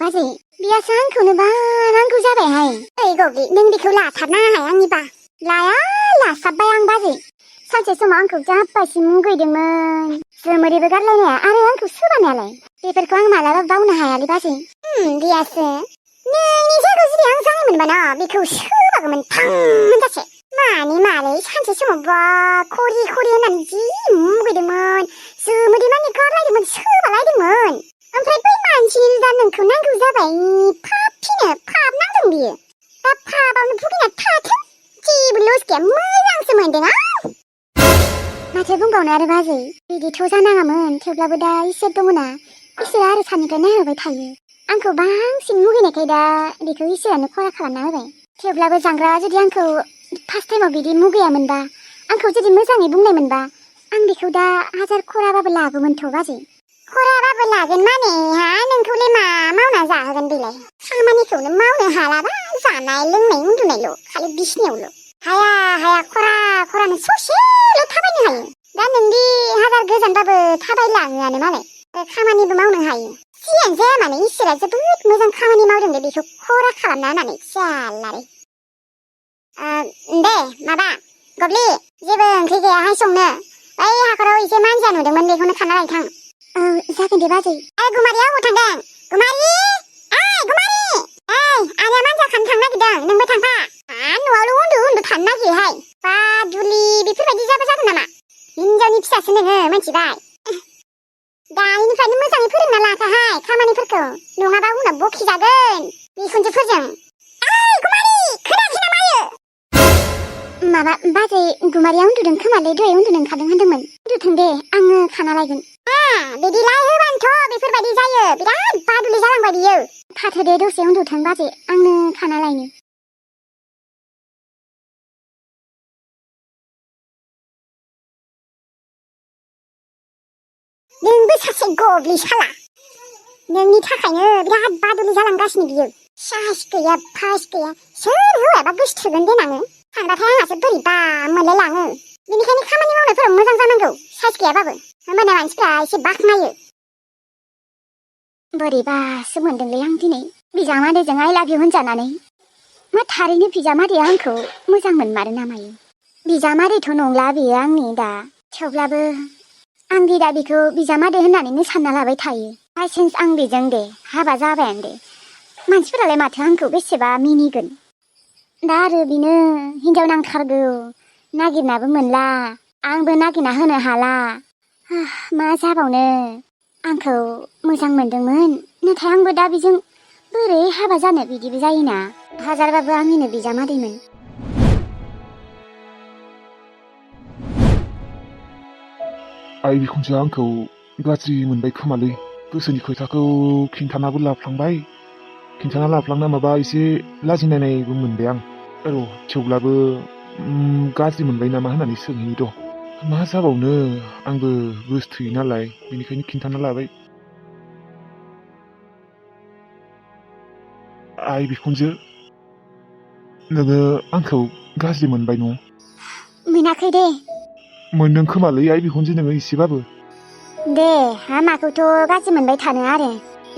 बाजै बियासो आंखौनो बानांगौ जाबायहाय। ओइ गगलि नों बेखौ लाथारनाङाहाय आंनिबा। लासाबबाय आं बाजै। सानसे समाव आंखौ जाब्बायसि मुगैदोंमोन। जोमोरैबो गारलायनाया आरो आंखौ सोबानायालाय। बेफोरखौ आं मालाबा बावनो हायालै बाजै। बियासो नोंनि जायगायाव जुदि आं जानायमोनबा ना बेखौ सोबागौमोन थां होनजासे। मालै सानसे समाव बा खरि होननानै जि मुगैदोंमोन। जोमोदै मानि गारलायदोंमोन सोबालायदोंमोन। ओमफ्राय बै मानसिनि दा नोंखौ नांगौ जाबाय। फाब नांदों बियो। दा फाबावनो भुगिना थाथों। जेबो लस गैया मोजांसो मोनदों आं। माथो बुंबावनो आरो बाजै बिदिथ' जानाङामोन। थेवब्लाबो दा इसोर दङना इसोरा आरो सानिफ्राय नायहरबाय थायो। आंखौ बांसिन मुगैनायखाय दा बेखौ इसोरानो खरा खालामना होबाय। थेवब्लाबो जांग्रा जुदि आंखौ फार्स्ट टाइमाव बिदि मुगैयामोनबा आंखौ जुदि मोजाङै बुंनायमोनबा आं बेखौ दा हाजार खराबाबो लागौमोनथ' बाजै। खराबाबो लागोन माने नोंखौलाय मा मावना जाहोगोन बेलाय। खामानिखौनो मावनो हालाबा जानाय लोंनाय उन्दुनायल' खालि बिसिनायावल'। हाया खरानो ससेल' थाबायनो हायो। दा नोंदि हाजार गोजानबाबो थाबायलाङोआनो मालाय। खामानिबो मावनो हायो। जियानो जाया मानो इसोरा जोबोद मोजां खामानि मावदों दे बेखौ खरा खालामना होनानै जालारै। दे माबा गब्लि जेबो ओंख्रि गैयाहाय संनो। बै हाखराव एसे मानजिया नुदोंमोन बेखौनो खाना लायनो थां। जागोन दे बाजै। गुमारिया अबाव थांदों? गुमारि आनैया मानजिया खानो थांनो नागिरदों नोंबो थांफा। न'आवल' उन्दु थानो नागिरोहाय। बादुलि बेफोरबायदि जाबा जागोन नामा? हिनजावनि फिसासो नोङो मिथिबाय। दानिफ्रायनो मोजाङै फोरोंना लाखाहाय खामानिफोरखौ नङाबा उनाव बखिजागोन बिखुनजोफोरजों। गुमारि खोनायाखै ना मायो? माबा बाजै गुमारिया उन्दुदों खोमालै दहाय उन्दुनो ओंखारदों होनदोंमोन। उन्दुथों दे आङो खाना लायगोन। बिदिलाय होबानोथ' बेफोरबायदि जायो। बिराद बादुलि जालांबाय बियो। थाथो दे दसे उन्दुथों बाजै आंनो खाना लायनो। नोंबो सासे गब्लि साला। नोंनि थाखायनो बिराद बादुलि जालांगासिनो बियो। साहस गैया फास गैया। सोर हौवायाबा गोसथोगोन देनाङो। थांबाथाय आंहासो बोरैबा मोनलायलाङो। बेनिखायनो खामानि मावनायफोराव मोजां जानांगौ साइस गैयाबाबो। होमबाना मानसिफ्रा एसे बाख्नायो। बोरैबासो मोनदोंलै आं दिनै बिजामादैजों आइ लाभ इउ होनजानानै। मा थारैनो बिजामादैया आंखौ मोजां मोनमारो ना मायो? बिजामादैथ' नंला बेयो आंनि दा। थेवब्लाबो आं दा बेखौ बिजामादै होननानैनो सानना लाबाय थायो। बायसेन्स आं बेजों दे हाबा जाबायानो दे मानसिफोरालाय माथो आंखौ बेसेबा मिनिगोन। दा आरो बिनो हिनजाव नांथारगौ नागिरनाबो मोनला आंबो नागिरना होनो हाला। मा जाबावनो आंखौ मोजां मोनदोंमोन नाथाय आंबो दा बेजों बोरै हाबा जानो बिदिबो जायोना। हाजारबाबो आंनिनो बिजामादैमोन। आइ बिखुनजोआ आंखौ गाज्रि मोनबाय खोमालै। गोसोनि खोथाखौ खिन्थानाबो लाफ्लांना माबा एसे लाजिनायबो मोनबाय आं। थेवब्लाबो गाज्रि मोनबाय नामा होननानै सोंहैयो र'। मा जाबावनो आंबो गोसोथोयो नालाय बेनिखायनो खिन्थाना लाबाय। आइ बिखुनजो नोङो आंखौ गाज्रि मोनबाय न'? मोनाखै दे। मोनदों खोमालै आइ बिखुनजो नोङो एसेबाबो। दे माखौथ' गाज्रि मोनबाय थानो आरो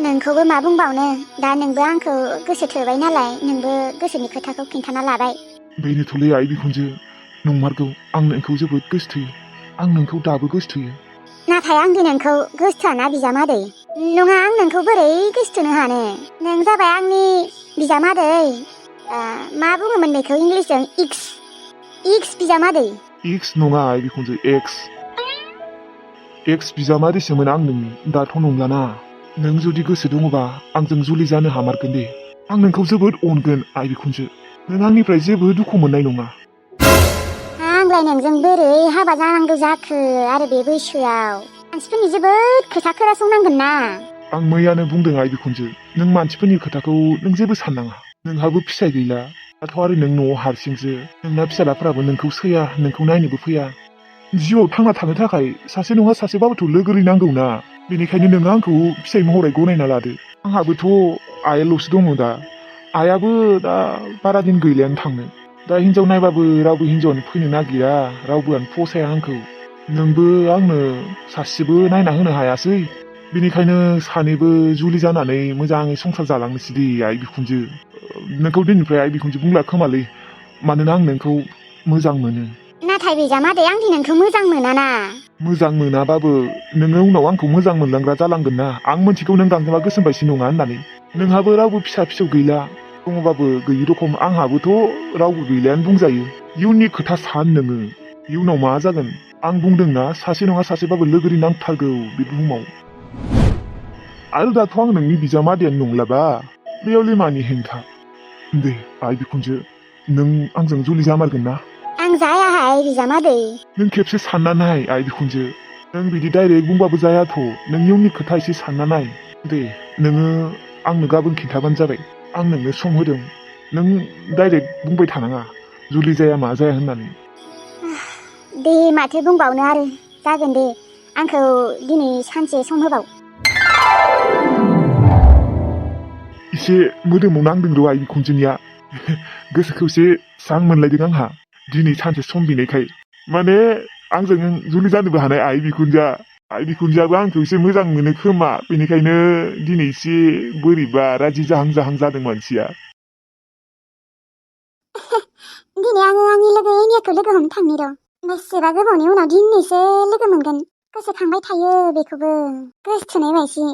नोंखौबो मा बुंबावनो। दा नोंबो आंखौ गोसो थोबाय नालाय नोंबो गोसोनि खोथाखौ खिन्थाना लाबाय। बेनोथ'लै आइ बिखुनजो नंमारगौ आं नोंखौ जोबोद गोसोथोयो। आं नोंखौ दाबो गोसोथोयो। नाथाय आंदि नोंखौ गोसोथोआना बिजामादै। नङा आं नोंखौ बोरै गोसोथोनो हानो? नों जाबाय आंनि बिजामादै। मा बुङोमोन बेखौ इंलिसजों इक्स बिजामादै। इक्स नङा आइ बिखुनजो एक्स बिजामादैसोमोन आं नोंनि। दाथ' नंलाना। नों जुदि गोसो दङबा आंजों जुलि जानो हामारगोन दे। आं नोंखौ जोबोद अनगोन आइ बिखुनजो। नों आंनिफ्राय जेबो दुखु मोननाय नङा। आंलाय नोंजों बोरै हाबा जानांगौ जाखो आरो बे बैसोआव? मानसिफोरनि जोबोद खोथा खोनासंनांगोन ना। आं मैयानो बुंदों आइ बिखुनजो नों मानसिफोरनि खोथाखौ नों जेबो साननाङा। नोंहाबो फिसाय गैला। दाथ' आरो नों न'आव हारसिंसो। नोंना फिसालाफोराबो नोंखौ सैया नोंखौ नायनोबो फैया। जिउआव थांना थानो थाखाय सासे नङा सासेबाबोथ' लोगोरि नांगौ ना। बेनिखायनो नोङो आंखौ फिसाय महरै गनायना लादो। आंहाबोथ' आइयाल'सो दङ दा। आइयाबो दा बारा दिन गैलायानो थांनो। दा हिनजाव नायबाबो रावबो हिनजावानो फैनो नागिरा। रावबोआनो फसाया आंखौ। नोंबो आंनो सासेबो नायना होनो हायासै। बेनिखायनो सानैबो जुलि जानानै मोजाङै संसार जालांनोसैदि आइ बिखुनजो। नोंखौ दिनैनिफ्राय आइ बिखुनजो बुंला खोमालै, मानोना आं नोंखौ मोजां मोनो। नाथाय बिजामादै आं दि नोंखौ मोजां मोनाना। मोजां मोनाबाबो नोङो उनाव आंखौ मोजां मोनलांग्रा जालांगोन ना। आं मोनथिगौ नों गांजेमा गोसोम बायदि नङा होननानै। नोंहाबो रावबो फिसा फिसौ गैला, दङबाबो गैयि रखम आंहाबोथ' रावबो गैलायानो बुंजायो। इयुननि खोथा सान नोङो, इयुनाव मा जागोन। आं बुंदोंना सासे नङा सासेबाबो लोगोरि नांथारगौ बे बुहुमाव। आरो दाथ' आं नोंनि बिजामादैयानो नंलाबा, बेयावलाय मानि हेंथा। दे आइ बिखुनजो, नों आंजों जुलि जामारगोन ना? आं जायाहाय बिजामादै। नों खेबसे सानना नाय आइ बिखुनजो। नों बिदि डाइरेक्ट बुंबाबो जायाथ', नोंनि उननि खोथा एसे सानना नाय। दे नोङो आंनो गाबोन खिन्थाबानो जाबाय। आं नोंनो सम होदों, नों डाइरेक्ट बुंबाय थानाङा जुलि जाया मा जाया होननानै। दे माथो बुंबावनो आरो, जागोन दे, आंखौ दिनै सानसे सम होबाव। एसे मोदोमाव नांदों र' आइ बिखुनजोनिया। गोसोखौ एसे स्रां मोनलायदों आंहा दिनै सानसे सम बिनायखाय। माने आंजों जुलि जानोबो हानाय आइ बिखुनजोआबो आंखौ एसे मोजां मोनो खोमा, बेनिखायनो दिनै एसे बोरैबा राजि जाहां जाहां जादों मानसिया। दिनै आङो आंनि लोगो एनियाखौ लोगो हमनो थांनि र'। बेसेबा गोबावनि उनाव दिनैसो लोगो मोनगोन। गोसोखांबाय थायो बेखौबो, गोसथोनाय बायसि।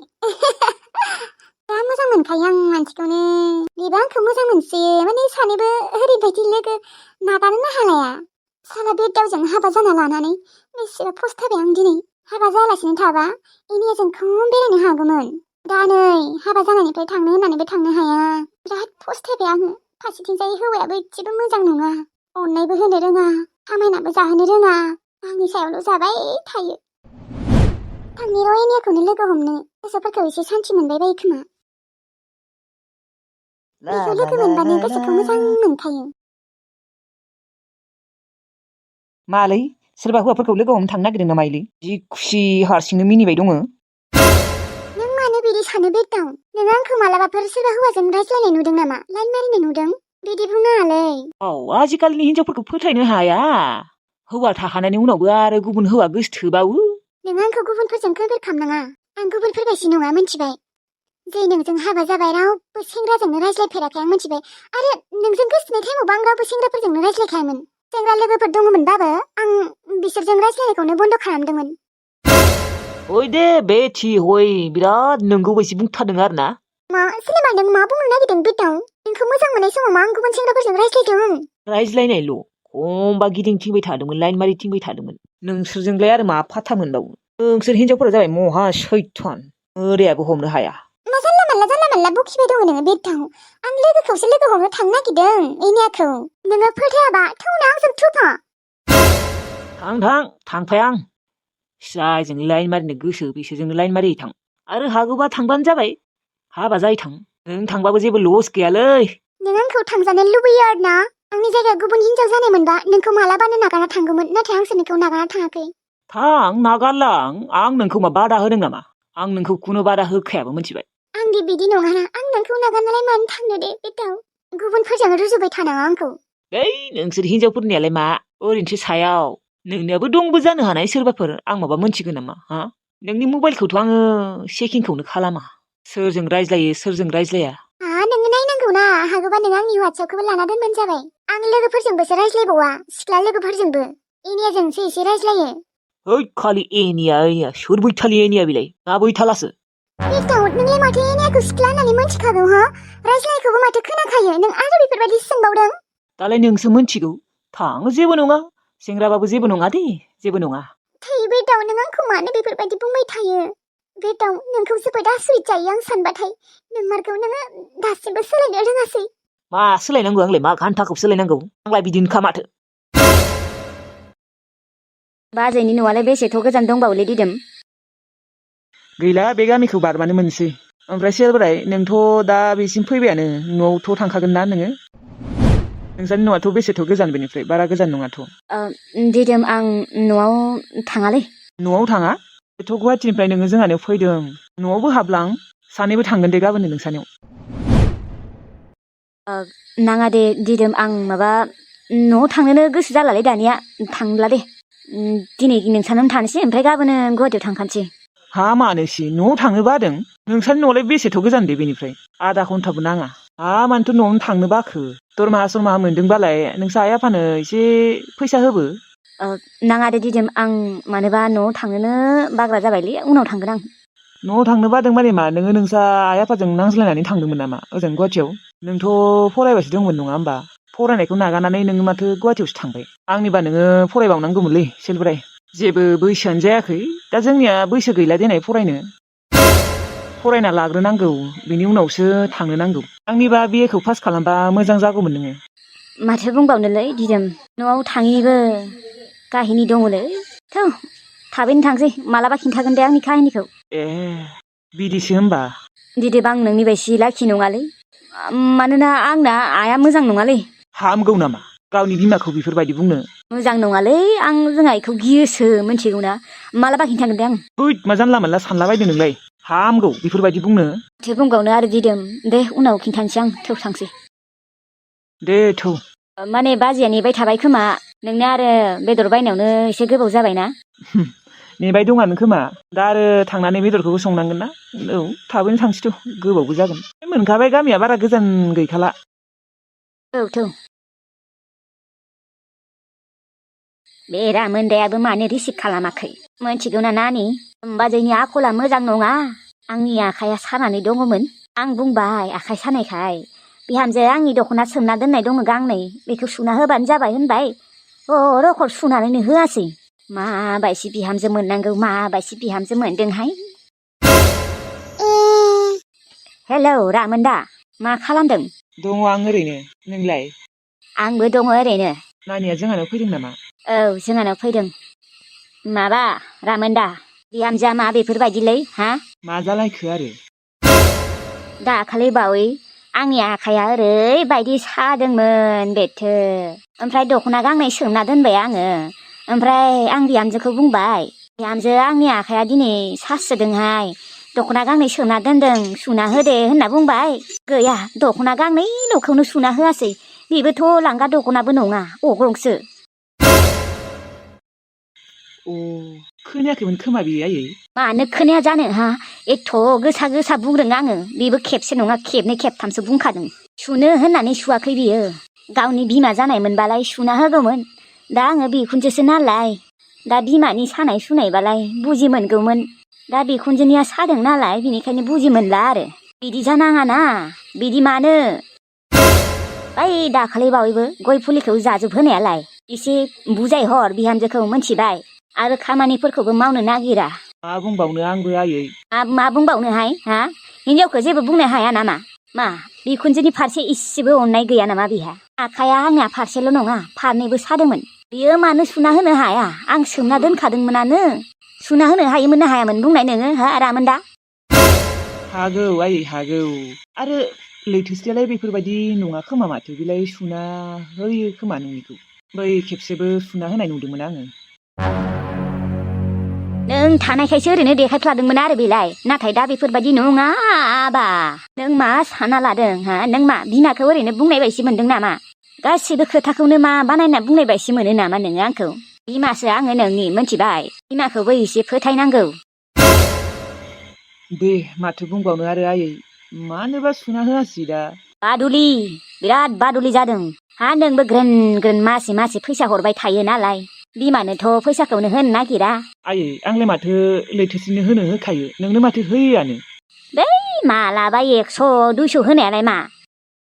दा मोजां मोनखायो आं मानसिखौनो, बेबो आंखौ मोजां मोनसोयो। माने सानैबो ओरैबायदि लोगो, नागारनो हालाया। साला बे दावजों हाबा जाना लानानै बेसेबा फस्थायबाय आं दिनै। हाबा जायालासिनो थाबा एनियाजों खम बेरायनो हागौमोन। दा नै हाबा जानायनिफ्राय थांनो होननानैबो थांनो हाया। बिराद फस्थायबाय आङो। फारसेथिंजाय हौवायाबो एसेबो मोजां नङा, अननायबो होनो रोङा, खामायनाबो जाहोनो रोङा, आंनि सायावल' जाबाय थायो। थांनि र' एनियाखौनो लोगो हमनो, गोसोफोरखौ एसे सान्थि मोनबाय बायो खोमा। बेखौ लोगो मोनबानो गोसोखौ मोजां मोनखायो। मालै सोरबा हौवाफोरखौ लोगो हमनो थांनो नागिरदों नामा इलै? जि खुसि हारसिंनो मिनिबाय दङ। नों मानो बिदि सानो बेटाव? नों आंखौ मालाबाफोर सोरबा हौवाजों रायज्लायनाय नुदों नामा? लाइन मारिनाय नुदों? बिदि बुंनाङालै। औ आजिखालिनि हिनजावफोरखौ फोथायनो हाया। हौवा थाखानायनि उनावबो आरो गुबुन हौवा गोसथोबावो। नों आंखौ गुबुनफोरजों कम्पेयार खालामनाङा। आं गुबुनफोर बायदि नङा, मिन्थिबाय? जे नोंजों हाबा जाबाय रावबो सेंग्राजोंनो रायज्लायफेराखै आं, मिन्थिबाय? आरो नोंजों गोसथोनाय टाइमावबो आं रावबो सेंग्राफोरजोंनो रायज्लायखायामोन। सेंग्रा लोगोफोर दङमोनबाबो आं बिसोरजों रायज्लायनायखौनो बन्द' खालामदोंमोन। ओइ दे बेथि हय बिराद नंगौ बायदि बुंथारदों आरो ना। मा सिनेमा नों मा बुंनो नागिरदों बेटाव? नोंखौ मोजां मोननाय समाव मा आं गुबुन सेंग्राफोरजों रायज्लायदों? रायज्लायनायल', खमबा गिदिंथिंबाय थादोंमोन, लाइन मारिथिंबाय थादोंमोन। नोंसोरजोंलाय आरो मा फाथा मोनबावो? नोंसोर हिनजावफोरा जाबाय महा सैथान, ओरैयाबो हमनो हाया। मा जानला मानला बखिबाय दङ नोङो बेटाव? आं लोगोखौसो लोगो हमनो थांनो नागिरदों, एनियाखौ। नोङो फोथायाबा थौना आंजों थुफा। थांफाया आं। जायजों लाइन मारिनो गोसो बिसोरजोंनो लाइन मारियै थां। आरो हागौबा थांबानो जाबाय, हाबा जायै थां। नों थांबाबो जेबो लस गैयालै। नों आंखौ थांजानो लुबैयो आरो ना? आंनि जायगायाव गुबुन हिनजाव जानायमोनबा नोंखौ मालाबानो नागारना थांगौमोन, नाथाय आंसो नोंखौ नागारना थाङाखै। थां, नागारलां। आं नोंखौ मा बादा होदों नामा? आं नोंखौ खुनु बादा होखायाबो, मिथिबाय? आं दि बिदि नङाना, आं नोंखौ नागारनालाय मानो थांनो दे बेटाव? गुबुनफोरजों रुजुबाय थानाङा आंखौ। नोंसोर हिनजावफोरनियालाय मा ओरैनोसो सायाव। नोंनियाबो दंबो जानो हानाय सोरबाफोर, आं माबा मोनथिगोन नामा? हा? नोंनि मबाइलखौथ' आङो चेकिंखौनो खालामा। सोरजों रायज्लायो सोरजों रायज्लाया। नोङो नायनांगौना, हागौबा नों आंनि वाट्सएपखौबो लाना दोनबानो जाबाय। आं लोगोफोरजोंबोसो रायज्लायबावा, सिख्ला लोगोफोरजोंबो। एनियाजोंसो एसे रायज्लायो। खालि एनिया सोर बैथालि एनिया बेलाय? ना बैथालासो? बेटाव नोंलाय माथो एनियाखौ सिख्ला होननानै मोनथिखागौ, हा? रायज्लायनायखौबो माथो खोनाखायो, नों आरो बेफोरबायदि सोंबावदों? दालाय नोंसो मोनथिगौ। थां, जेबो नङा। सेंग्राबाबो जेबो नङा दे, जेबो नङा। थै बेटाव, नों आंखौ मानो बेफोरबायदि बुंबाय थायो? बेटाव नोंखौ जोबोद आसरित जायो आं सानबाथाय। नोंमारगौ नोङो दासिमबो सोलायनो रोङासै। मा सोलायनांगौ आंलाय? मा घान्टाखौ सोलायनांगौ? आंलाय बिदिनोखा माथो। बाजैनि न'आलाय बेसेथ' गोजान दंबावोलै दिदोम? गैला, बे गामिखौ बारबानो मोनसै। ओमफ्राय सोरबोराय, नोंथ' दा बेसिम फैबायानो, न'आवथ' थांखागोन ना नोङो? नोंसानि न'आथ' बेसेथ' गोजान बेनिफ्राय? बारा गोजान नङाथ'। दिदोम आं न'आव थाङालै। न'आव थाङा? बेथ' गुवाहाटिनिफ्राय नोङो जोंहानियाव फैदों। न'आवबो हाबलां, सानैबो थांगोन दे गाबोननो नोंसानियाव। नाङा दे दिदोम, आं माबा न'आव थांनोनो गोसो जालालै दानिया। थांला दे। दिनै नोंसानावनो थानोसै, ओमफ्राय गाबोनो गुवाहाटियाव थांखानोसै। हा मानोसि न'आव थांनो बादों नोंसानि न'आवलाय बेसेथ' गोजान दे बेनिफ्राय आधा घन्टाबो नाङा हा मानोथ' न'आवनो थांनो बाखो दरमाहा मोनदोंबालाय नोंसा आइ आफानो एसे फैसा होबो नाङा दे दिदोम आं मानोबा न'आव थांनोनो बाग्रा जाबायलै उनाव थांगोन आं न'आव थांनो बादों माने मा नोङो नोंसा आइ आफाजों नांज्लायनानै थांदोंमोन नामा ओजों गुवाहाटियाव नोंथ' फरायबासो दंमोन नङा होमबा फरायनायखौ नागारनानै नोङो माथो गुवाहाटियावसो थांबाय आंनिबा नोङो फरायबावनांगौमोनलै सेलबोराय जेबो बैसोआनो जायाखै दा जोंनिया बैसो गैला देनाय फरायनो फरायना लाग्रोनांगौ बिनि उनावसो थांनो नांगौ आंनिबा बिएखौ पास खालामबा मोजां जागौमोन नोङो माथो बुंबावनोलै दिदोम न'आव थाङिबो काहिनि दङलै थौ थाबैनो थांसै मालाबा खिन्थागोन दे आंनि काहिनिखौ ए बिदिसो होमबा दिदोम आं नोंनि बायसि लाखि नङालै मानोना आंना आइया मोजां नङालै हामगौ नामा गावनि बिमाखौ बेफोरबायदि बुंनो मोजां नङालै आं जों आइखौ गियोसो मिथिगौना मालाबा खिन्थागोन दे आं हैद मा जानला मोनला सानलाबायदों नोंलाय हामगौ बेफोरबायदि बुंनो माथो बुंबावनो आरो दिदोम दे उनाव खिन्थानोसै आं थौ थांसै दे थौ माने बाजैया नेबाय थाबाय खोमा नोंना आरो बेदर बायनायावनो एसे गोबाव जाबायना नेबाय दङानो खोमा दा आरो थांनानै बेदरखौबो संनांगोन ना औ थाबैनो थांसैथ' गोबावबो जागोन मोनखाबाय गामिया बारा गोजान गैखाला औ थौ बे रामोनदायाबो मानो रिसिभ खालामाखै मोनथिगौना नानि बाजैनि आखला मोजां नङा आंनि आखाइया सानानै दङमोन आं बुंबाय आखाइ सानायखाय बिहामजोआ आंनि दख'ना सोमना दोननाय दङ गांनै बेखौ सुना होबानो जाबाय होनबाय रखर सुनानैनो होआसै माबायसि बिहामजो मोननांगौ माबायसि बिहामजो मोनदोंहाय हेलौ रामोनदा मा खालामदों दङ आं ओरैनो नोंलाय आंबो दङ ओरैनो नानिया जोंहानाव फैदों नामा औ जोंहानाव फैदों माबा रामोनदा बिहामजोआ मा बेफोरबायदिलै हा मा जालायखो आरो दाखालि बावै आंनि आखाइया ओरैबायदि सादोंमोन बेथो ओमफ्राय दख'ना गांनै सोमना दोनबाय आङो ओमफ्राय आं बिहामजोखौ बुंबाय बिहामजो आंनि आखाइया दिनै सासोदोंहाय दख'ना गांनै सोमना दोनदों सुना होदे होनना बुंबाय गैया दख'ना गांनैल'खौनो सुना होआसै बेबोथ' लांगा दख'नाबो नङा अग्रंसो खोनायाखैमोन खोमा बेयो आयै मानो खोनाया जानो हा एथ' गोसा गोसा बुंदों आङो बेबो खेबसे नङा खेबनै खेबथामसो बुंखादों सुनो होननानै सुवाखै बियो गावनि बिमा जानायमोनबालाय सुना होगौमोन दा आङो बिखुनजोसो नालाय दा बिमानि सानाय सुनायबालाय बुजि मोनगौमोन दा बिखुनजोनिया सादों नालाय बिनिखायनो बुजि मोनला आरो बिदि जानाङाना बिदि मानो बै दाखालि बावैबो गय फुलिखौ जाजोबहोनायालाय एसे बुजायहर बिहामजोखौ मोनथिबाय आरो खामानिफोरखौबो मावनो नागिरा मा बुंबावनो आंबो आयै मा बुंबावनोहाय हा हिनजावखौ जेबो बुंनो हाया नामा मा बिखुनजोनि फारसे इसेबो अननाय गैया नामा बिहा आखाइया आंना फारसेल' नङा फारनैबो सादोंमोन बियो मानो सुना होनो हाया आं सोमना दोनखादोंमोनानो सुना होनो हायोमोन ना हायामोन बुंनाय नोङो हा रामोनदा हागौ आयै हागौ आरो लैथोसेयालाय बेफोरबायदि नङा खोमा माथो बेलाय सुना होयो खोमा नोंनिखौ बै खेबसेबो सुना होनाय नुदोंमोन आङो नों थानायखायसो ओरैनो देखायफ्लादोंमोन आरो बेलाय नाथाय दा बेफोरबायदि नङाबा नों मा साना लादों हा नों मा बिमाखौ ओरैनो बुंनाय बायदि मोनदों नामा गासिबो खोथाखौनो मा बानायना बुंनाय बायदि मोनो नामा नोङो आंखौ बिमासो आङो नोंनि मोनथिबाय बिमाखौबो एसे फोथायनांगौ दे माथो बुंबावनो आरो आयै मानोबा सुना होआसै दा बादुलि बिराद बादुलि जादों हा नोंबो ग्रोन ग्रोन मासे मासे फैसा हरबाय थायो नालाय बिमानोथ' फैसाखौनो होनो नागिरा आयै आंलाय माथो लैथोसेनो होनो होखायो नोंनो माथो होयोआनो बै मालाबा 100 200 होनायालाय मा